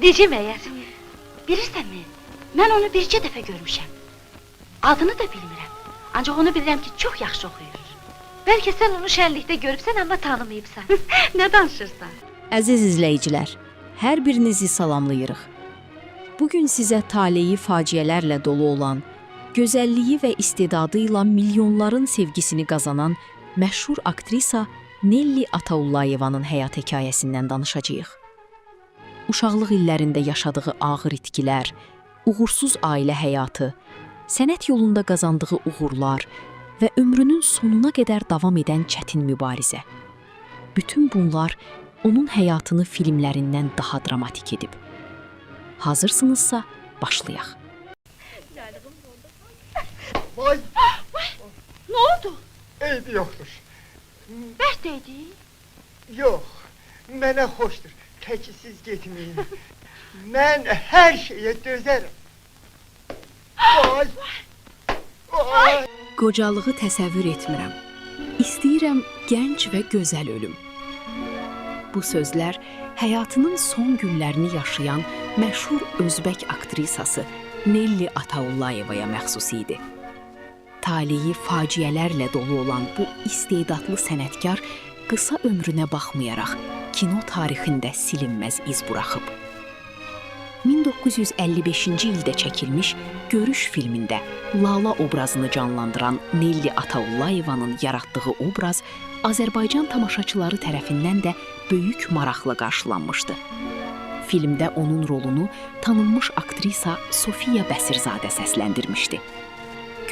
Necə məyər? Bilirsənmi? Mən onu bircə dəfə görmüşəm. Adını da bilmirəm. Ancaq onu bilirəm ki, çox yaxşı oxuyur. Bəlkə sən onu şənlikdə görübsən, amma tanımayıbsan. Nə danışırsan? Əziz izləyicilər, hər birinizi salamlayırıq. Bu gün sizə taleyi faciələrlə dolu olan, gözəlliyi və istedadı ilə milyonların sevgisini qazanan məşhur aktrisa Nelli Ataullayevanın həyat hekayəsindən danışacağıq. Uşaqlıq illərində yaşadığı ağır itkilər, uğursuz ailə həyatı, sənət yolunda qazandığı uğurlar və ömrünün sonuna qədər davam edən çətin mübarizə. Bütün bunlar onun həyatını filmlərindən daha dramatik edib. Hazırsınızsa başlayaq. Vay, Nə oldu? Eybi yoxdur. Bərk dəydi. Yox, mənə xoşdur. Tək siz getməyin. Mən hər şeyə dözərəm. Vay! Vay! Qocalığı təsəvvür etmirəm. İstəyirəm gənc və gözəl ölüm. Bu sözlər həyatının son günlərini yaşayan məşhur özbək aktrisası Nelli Ataullayevaya məxsus idi. Taleyi faciələrlə dolu olan bu istedadlı sənətkar qısa ömrünə baxmayaraq kino tarixində silinməz iz buraxıb. 1955-ci ildə çəkilmiş Görüş filmində Lala obrazını canlandıran Nelli Ataullayevanın yaratdığı obraz Azərbaycan tamaşaçıları tərəfindən də böyük maraqla qarşılanmışdı. Filmdə onun rolunu tanınmış aktrisa Sofiya Bəsirzadə səsləndirmişdi.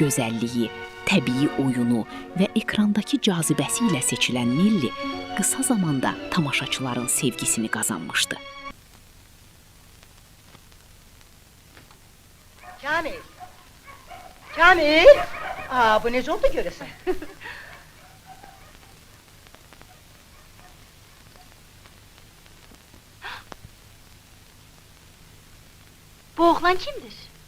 Gözəlliyi, təbii oyunu və ekrandakı cazibəsi ilə seçilən Nelli qısa zamanda tamaşaçıların sevgisini qazanmışdı. Kamil! Kamil! Aa, bu necə oldu görəsən? Bu oğlan kimdir?